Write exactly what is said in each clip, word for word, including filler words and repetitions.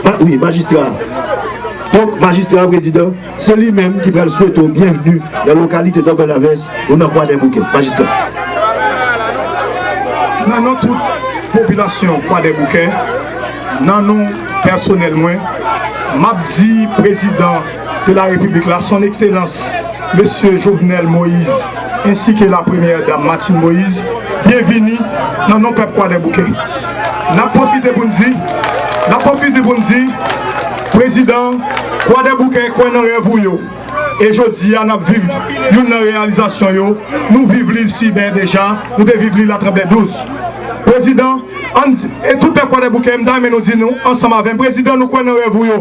Ma- wi, majistra. Donk, majistra, prezidan, se li menm ki pral swete w byenvni nan lokalite Dòbèlavès ou nan Kwadèboukè. Majistra. Nan non tout popilasyon Kwadèboukè, nan non pèsonèl mwen, m ap di prezidan de la repiblik la, son ekselans, mesye Jovenel Moïse, ensi ke la premyè dam Martine Moïse, byenvini nan non pèp Kwadèboukè. N ap pwofite pou n di, n ap pwofite pou n di, prezidan, Kwadèboukè kwè nan rèv ou yo. E jodi a, n ap viv youn nan reyalizasyon yo. Nou viv li Sibè deja, nou te viv li Latranblè douz. Prezidan, ann, e tout pèp Kwadèboukè, m ta renmen nou di nou, ansanm avè m, prezidan, nou kwè nan rèv ou yo.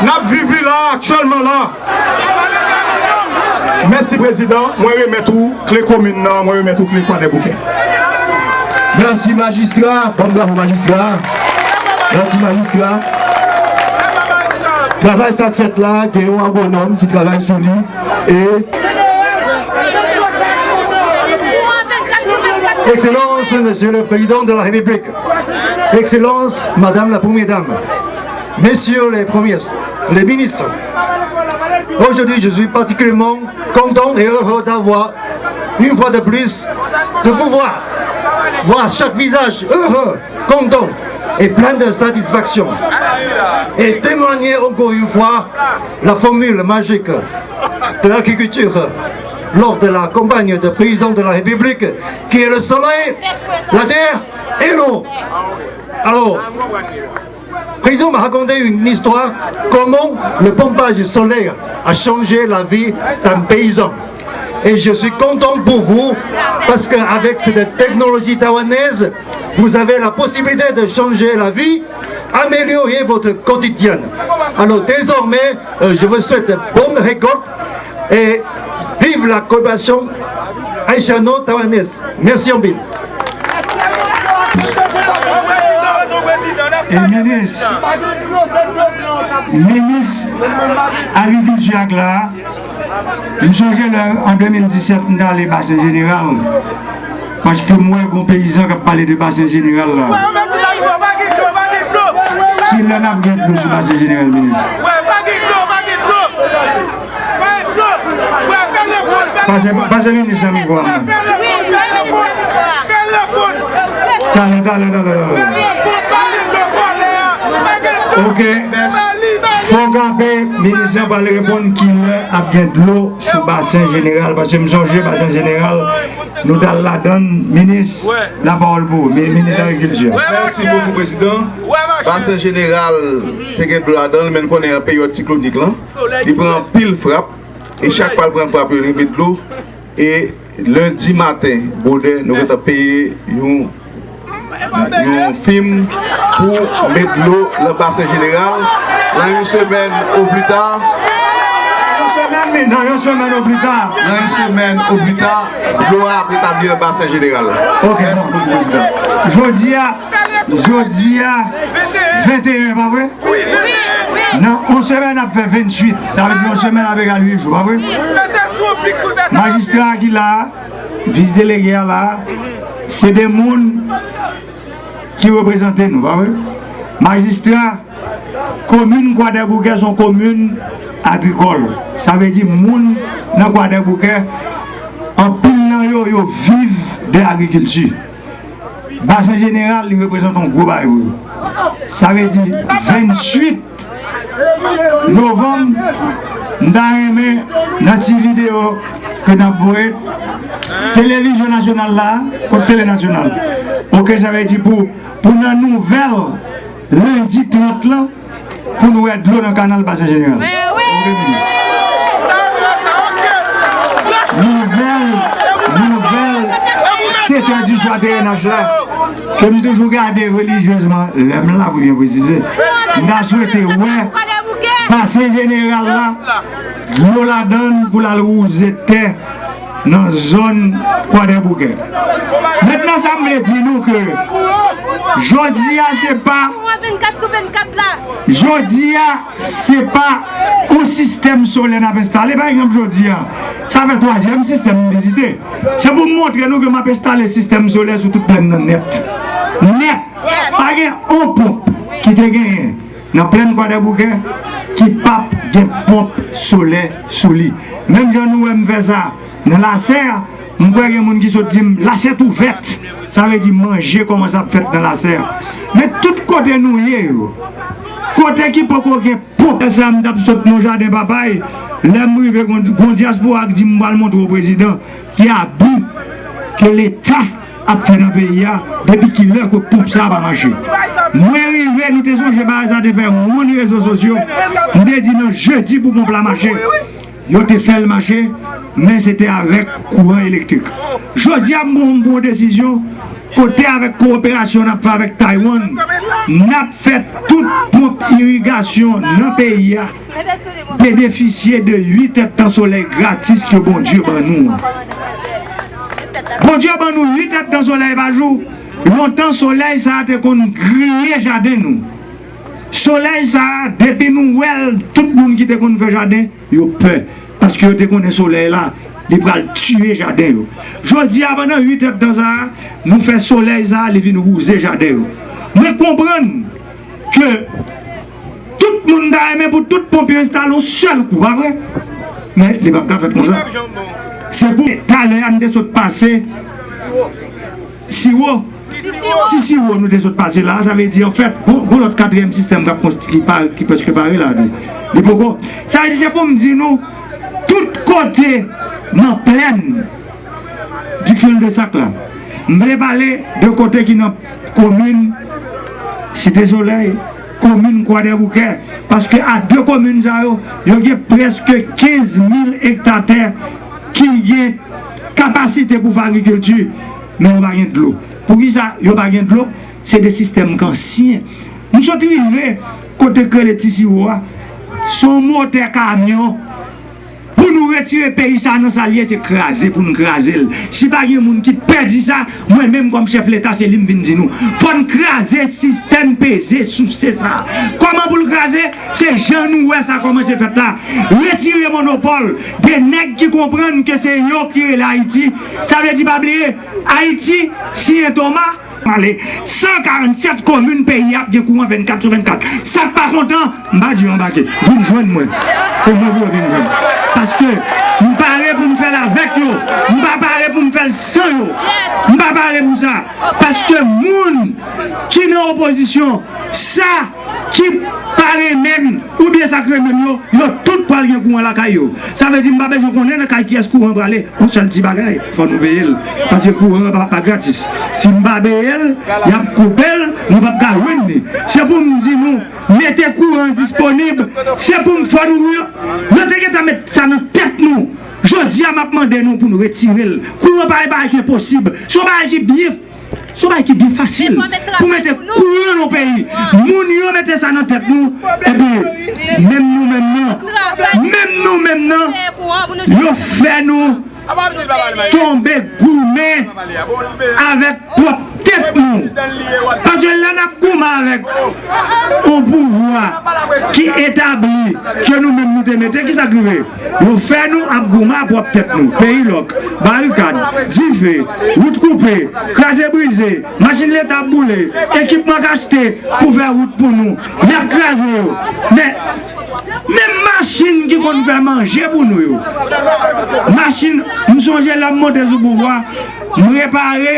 N ap viv li la, aktyèlman la. Mèsi, prezidan. Mwen remèt ou kle komin nan, mwen remèt ou kle Kwadèboukè. Mèsi, majistra. Bon, bravo, majistra. Mèsi, majistra. Travay sa k fèt la, gen yon agwonòm ki travay sou li. E Excellence, Monsieur le Président de la République, Excellence, Madame la Première Dame, Messieurs les premiers, les ministres, aujourd'hui je suis particulièrement content et heureux d'avoir, une fois de plus, de vous voir, voir chaque visage heureux, content et plein de satisfaction, et témoigner encore une fois la formule magique de l'agriculture lors de la campagne de président de la République, qui est le soleil, la terre et l'eau. Alors, président m'a raconté une histoire, comment le pompage solaire a changé la vie d'un paysan. Et je suis content pour vous, parce qu'avec cette technologie taïwanaise, vous avez la possibilité de changer la vie, améliorer votre quotidien. Alors désormais, euh, je vous souhaite bonne récolte et vive la coopération haïtiano-taïwanaise. Mèsi anpil. E minis, minis agrikilti ak la, m sonje lè an de mil disèt m t ale Basen Jeneral, paske m wè gon peyizan k ap pale de Basen Jeneral la. Kilè n ap gen dlo sou Basen Jeneral, minis? Pase, pase minis nan mikwo a, man. Talè, talè, talè, talè. Ok. Fò kanpe, minis lan pral reponn kilè ap gen dlo sou Basen Jeneral, paske m sonje Basen Jeneral, nou t al ladann, minis, lapawòl pou ou, mi-, minis agrikilti. Mèsi bokou, prezidan. Basen Jeneral te gen dlo ladan l, men n konnen an peryòd siklonik lan, li pran anpil frap, e chak fwa l pran frap yo, li met dlo, e lendi maten, bonè, nou gentan peye yon, yon fim pou met dlo nan Basen Jeneral. Nan yon semèn o pli ta, nan yon semèn o pli ta, nan yon semèn o pli ta, dlo a ap retabli nan Basen Jeneral. Ok, mèsi bokou, prezidan. Jodi a, jodi a, venteyen, pa vre? Nan yon semèn ap fè venntuit, sa vle di yon semèn ap egal uit jou, pa vre? Majistra ki la a, vis delege a la a, se de moun ki reprezante nou, pa vre? Majistra, komin Kwadèboukè se yon komin agrikòl. Sa vle di moun nan Kwadèboukè, anpil nan yo, yo viv de agrikilti. Basen Jeneral, li reprezante yon gwo bagay pou yo. Sa vle di venntuit novanm, m ta renmen nan ti videyo ke n ap voye, televizyon nasyonal la, kot tele nasyonal. Ok, sa vle di pou, pou nan nouvèl lendi trant lan, pou nou wè dlo nan kanal Basen Jeneral. Ok, minis. Nouvèl, nouvèl sèt è di swa T N H la, ke m toujou gade relijyezman, lè m la pou byen presize. M ta swete wè Basen Jeneral la, dlo ladan l pou l al wouze tè nan zòn Kwadèboukè. Mentnan, sa m vle di nou ke jodi a se pa, Kouran vennkat sou vennkat la. jodi a se pa yon sistèm solè n ap enstale. Pa egzanp, jodi a, sa fè twazyèm sistèm m vizite. Se pou m montre nou ke m ap enstale sistèm solè sou tout plèn nan nèt. Nèt. Pa gen yon ponp ki te genyen nan plèn Kwadèboukè ki p ap gen ponp solè sou li. Menm jan nou wè m fè sa nan Lasè, m kwè gen moun ki sot di m, "Lasè tou vèt." Sa vle di manje kòmanse ap fèt nan Lasè. Men tout kote nou ye yo, kote ki poko gen ponp, sa m t ap sot nan jaden papay, lè m rive, gon, gon dyaspora k di m pral montre w prezidan, ki abi ke Leta ap fè nan peyi a, depi kilè ke ponp sa a pa mache. Mwen rive, nou te sonje bagay sa te fè wonn rezo sosyo, m te di nan jedi pou ponp la mache. Yo te fè l mache, men se te avèk kouran elektrik. Jodi a, m pran yon desizyon, kote avèk kowoperasyon n ap fè avèk Taiwan, n ap fè tout ponp irigasyon nan peyi a benefisye de uit èdtan solèy gratis ke Bondye ban nou an. Bondye ban nou uit èdtan solèy pa jou. Lontan, solèy sa a te konn griye jaden nou. Solèy sa a, depi nou wè l, tout moun ki te konn fè jaden, yo pè. Paske yo te konnen solèy la, li pral tiye jaden yo. Jodi a, pandan uit èdtan sa a, nou fè solèy sa a, li vin wouze jaden yo. Mwen konprann ke tout moun ta renmen pou tout ponp yo enstale yon sèl kou, pa vre? Men li p ap ka fèt konsa. Se pou talè a n te sot pase siwo. Ti siwo nou te sot pase la, sa vle di, anfèt, gon, gon lòt katriyèm sistèm k ap konstwi-, ki pa, ki prèske pare la tou. Li poko. Sa vle di, se pou m di nou, tout kote nan plèn di Cul-de-Sac la, m vle pale de kote ki nan komin Site Solèy, komin Kwadèboukè, paske a de komin sa yo, yo gen prèske kenz mil ekta tè ki gen kapasite pou fè agrikilti, men yo pa gen dlo. Poukisa yo pa gen dlo? Se de sistèm k ansyen. M sot rive kote k rele Ti Siwo a, se yon motè kamyon. Pou nou retire peyi sa a nan sa l ye, se kraze pou n kraze l. Si pa gen moun ki pè di sa, mwen menm kòm chèf Leta, se li m vin di nou. Fò n kraze sistèm peze souse sa a. Kòman pou l kraze? Se jan nou wè sa kòmanse fèt la. Retire monopòl de nèg ki konprann ke se yo ki rele Ayiti. Sa vle di, pa bliye, Ayiti siyen Toma. Ale, san karannsèt komin peyi a ap gen kouran vennkat sou vennkat. Sa k pa kontan, m pa di yo anbake. Vin jwenn mwen. Se mwen pou yo vin jwenn. Paske m pare pou m fè l avèk yo. M pa pare pou m fè l san yo. M pa pare pou sa. Paske moun ki nan opozisyon, sa ki pa renmen m oubyen sa k renmen m yo, yo tout pral gen kouran lakay yo. Sa vle di m pa bezwen konnen nan kay kiyès kouran prale. Yon sèl ti bagay, fò nou peye l. Paske kouran an pa, pa gratis. Si m pa peye l, y ap koupe l, nou p ap ka jwenn li. Se pou m di nou, mete kouran an disponib. Se pou m fò nou, yo, yo te gentan met sa nan tèt nou. Jodi a, m ap mande nou pou nou retire l. Kouran pa yon bagay ki enposib. Se yon bagay ki byen Se yon bagay ki byen fasil pou mete kouran nan peyi. Moun yo mete sa nan tèt nou, epi menm nou menm nan, menm nou menm nan, yo fè nou tonbe goumen avèk pwòp tèt nou. Paske lè n ap goumen avèk yon pouvwa ki etabli, ke nou menm nou te mete, kisa k rive? Yo fè nou ap goumen ak pwòp tèt nou. Peyi lòk, barikad, dife, wout koupe, kraze brize, machin Leta ap boule, ekipman k achte pou fè wout pou nou, y ap kraze yo. Men, menm machin ki konn fè manje pou nou yo. Machin, m sonje lè m monte sou pouvwa, m repare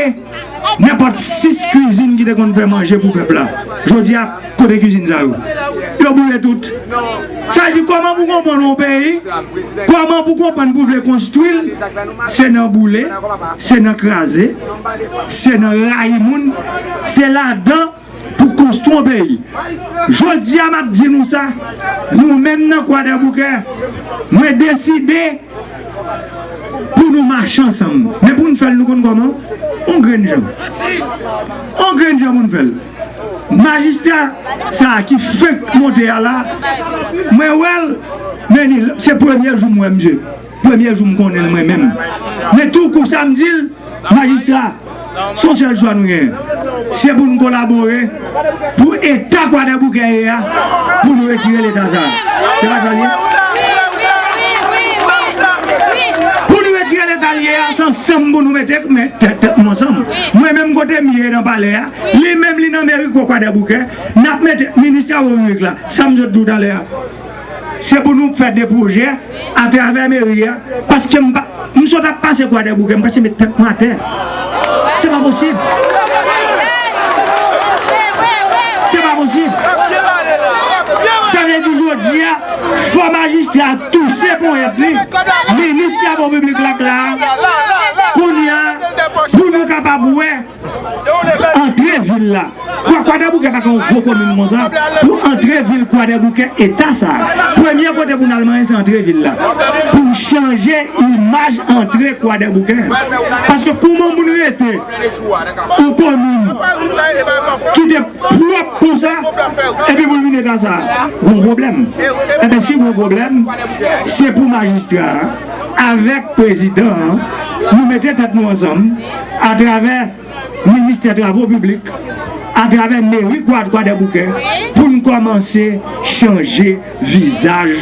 nenpòt sis kwizin ki te konn fè manje pou pèp la. Jodi a, kote kwizin sa yo? Yo boule tout. Sa vle di, kòman pou konprann yon peyi, kòman pou konprann pou vle konstwi l, se nan boule, se nan kraze, se nan rayi moun, se ladan pou konstwi yon peyi. Jodi a, m ap di nou sa, nou menm nan Kwadèboukè, mwen deside pou nou mache ansanm. Men pou n fè l, nou konn kòman? On grenn jan. On grenn jan pou n fè l. Majistra sa a ki fenk monte a la, mwen wè l, men li, se premye jou m wè misye. Premye jou m konnen l mwen menm. Men tou kou sa m di l, majistra, se yon sèl chwa nou genyen. Se pou nou kolabore pou eta Kwadèboukè ye a, pou nou retire leta sa a. Se pa sa l ye? Pou nou retire leta l ye a, se ansanm pou nou mete men tèt tèt nou ansanm. Mwen menm kote m ye nan palè a, li menm li nan meri Kwadèboukè, n ap mete minis travo piblik la, sa m sot di w talè a. Se pou nou fè de pwojè atravè meri a, paske m pa, m sot ap pase Kwadèboukè, m prèske met tèt mwen atè. Se pa posib. Se pa posib. Sa vle di jodi a, fò majistra touse ponyèt li. Minis travo piblik la k la a, kounye a, pou nou kapab wè antre vil la. Kwa, Kwadèboukè pa ka yon gwo komin konsa. Pou antre vil Kwadèboukè eta sa a. Premye kote pou n al manyen se antre vil la. Pou n chanje imaj antre Kwadèboukè. Paske kouman moun rete yon komin ki te pwòp konsa, epi pou l vin eta sa a, gon pwoblèm. Enben, si gon pwoblèm, se pou majistra a, avèk prezidan an, nou mete tèt nou ansanm, atravè ministè travo piblik, atravè meri Kwa-, Kwadèboukè, pou n kòmanse chanje vizaj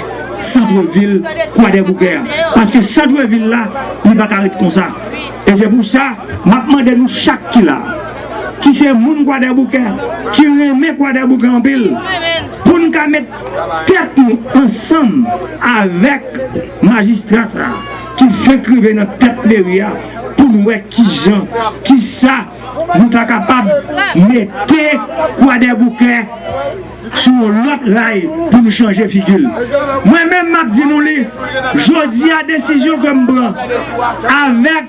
santvil Kwadèboukè a. Paske santvil la, li pa ka ret konsa. E se pou sa, m ap mande nou chak ki la, ki se moun Kwadèboukè, ki renmen Kwadèboukè anpil, pou n ka met tèt nou ansanm avèk majistra sa a, ki fenk rive nan tèt meri a, pou n wè kijan, kisa nou ta kapab mete Kwadèboukè sou yon lòt ray pou nou chanje figi l. Mwen menm, m ap di nou li, jodi a, desizyon ke m pran avèk